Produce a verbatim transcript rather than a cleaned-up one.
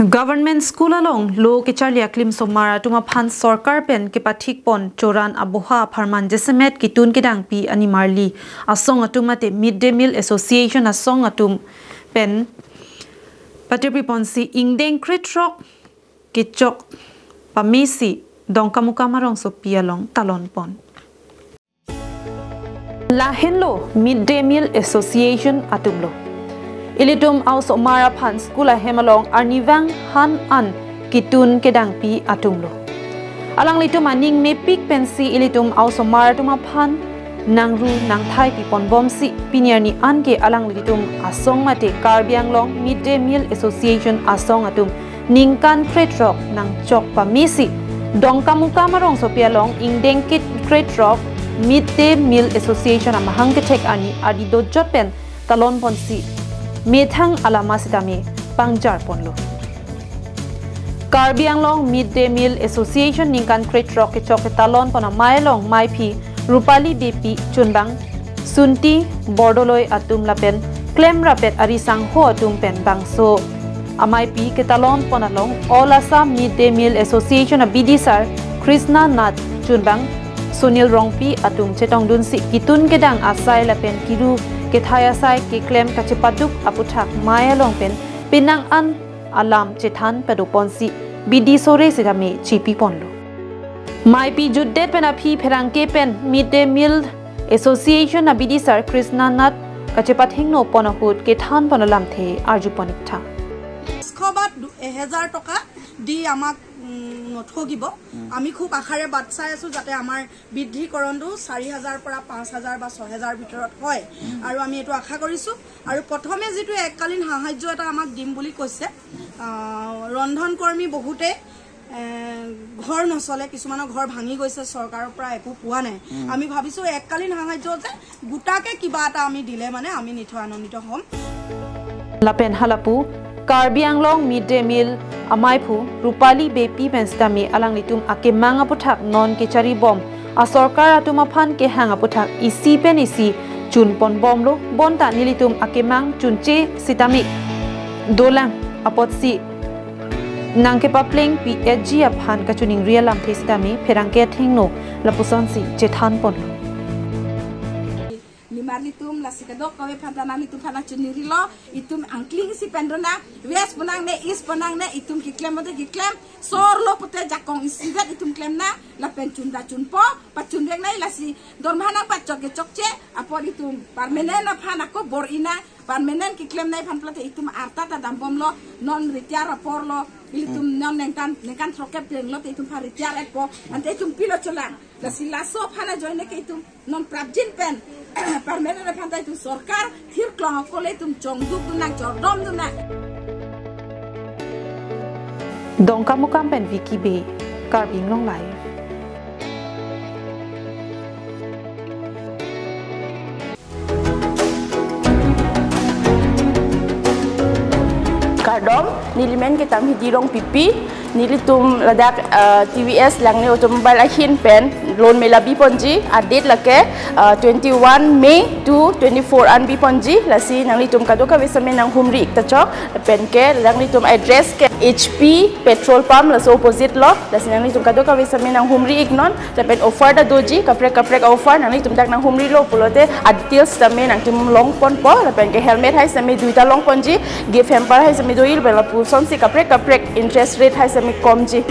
Government School along lo kecharli aklim osomar atum aphan sorkar pen kepathik pon choran aboha apharman jasemet ketun kedangpi animarli asong atum mate Mid Day Meal Association asong atum pen patirpi ponsi ingdeng krethrok kechok pamesi Dongkamukam arongsopi along talon pon. Lahenlo Mid Day Meal Association atumlo. Ilitum a-osomar aphan school ahem along arnivang han an ketun kedangpi atumlo. Alanglitum aning mepik pensi ilitum a-osomar atum aphan nangru nangthai piponbomsi pini arni anke alanglitum asong mate Karbi Anglong Mid Day Meal Association asong atum ningkan krethrok nangchok pamesi Dongkamukam arongsopi along ingdeng kret- krethrok Mid Day Meal Association amahang kethek ani adi dojot pen talon ponsi methang alama sitame pangjar ponlo. Karbi Anglong Mid Day Meal Association ningkan krethrok kechok ketalon pon amei along meiphi Rupali Beypi chunbang Sunti Bordoloi atum lapen klemrapet ari sangho atum pen bangso ameipi ketalon pon along All Assam Mid Day Meal Association abidisar Krishna Nath chunbang Sunil Rongpi atum chetongdunsi ketun kedang asai lapen kiru kethai asai keklem kachepaduk aputhak mei along pen penang an alam chethan padoponsi bidi sore sitame chepi ponlo. Meipi jutdet pen aphi pherangke pen Mid Day Meal Association abidisar Krishna Nath kachepathengno pon ahut kethan pon alamthe arju pon iktha. পাঁচশ বা দু- এহেজাৰ টকা দি আমাক, উম, নঠগিব। আমি খুব আশাৰে বাট চাই আছো যাতে আমাৰ বৃদ্ধিকৰণটো চাৰি হাজাৰ পৰা পাঁচ হাজাৰ বা ছয় হাজাৰ ভিতৰত হয়। আৰু আমি এইটো আশা কৰিছো। আৰু প্ৰথমে যিটো এককালীন সাহায্য এটা আমাক দিম বুলি কৈছে, আহ, ৰন্ধনকৰ্মী বহুতে, এ, ঘৰ নচলে, কিছুমানৰ ঘৰ ভাঙি গৈছে, চৰকাৰৰ পৰা একো পোৱা নাই। আমি ভাবিছো এককালীন সাহায্য যে গোটাকে কিবা এটা আমি দিলে মানে আমি নিঠৈ আনন্দিত হ'ম। Lapen halapu Karbi Anglong Mid Day Meal ameiphu Rupali Beypi pen sitame alanglitum akemang aputhak non kecharibom asorkar atum aphan kehang aputhak isi pen isi chun ponbomlo, bonta nelitum akemang chunche sitame dolang apotsi nangkepaplengpi etji aphan kachiningri alamthe sitame pherangke athengno lapusonsi chethan ponlo. Nimarlitum lasi kadokave aphan ta nanglitum aphan nangchiningrilo, itum angkling isi pen dona, west pu nangne, east pu nangne, itum keklem mate keklem, sorlo pute jakong isivet itum klemnang, lapen chunda chunpo, pachunveknei lasi dorma nangpachok ke chokche, apor itum permanent aphan ako bor-inang, permanent keklemnei aphan pulote itum arta ta dambomlo, non retire aporlo, ilitum non ningkan, ningkan throkkep plenglo te itum aphan retire etpo, ante itum pilo cholang. Lasi laso aphan ajoine ke itum non prapjin pen, permanent aphan ta itum sorkar thirklong akole itum chongduk dunnang, chordom dunnang. Dongkamukam pen Vicky Bey, Karbi Anglong Live. Kardom, neli men ke Tamhidi Rongpipi, nelitum ladak, uh, T V S Langne Automobile ahin pen loan mela biponji, adate lake, uh, twenty-one May to twenty-four an biponji, lasi nanglitum kadokave sitame nanghumri ik ta chok, pen ke nanglitum address ke H P petrol pump laso opposite lo, lasi nanglitum kadokave sitame nanghumri iknon, lapen offer ta doji, kaprek kaprek offer, nanglitum dak nanghumrilo pulote, adetails sitame nangtum longponpo, lapen ke helmet hai sitame duita longponji, gift hamper hai sitame do-il, lapen lapusonsi kaprek kaprek interest rate hai sitame komji.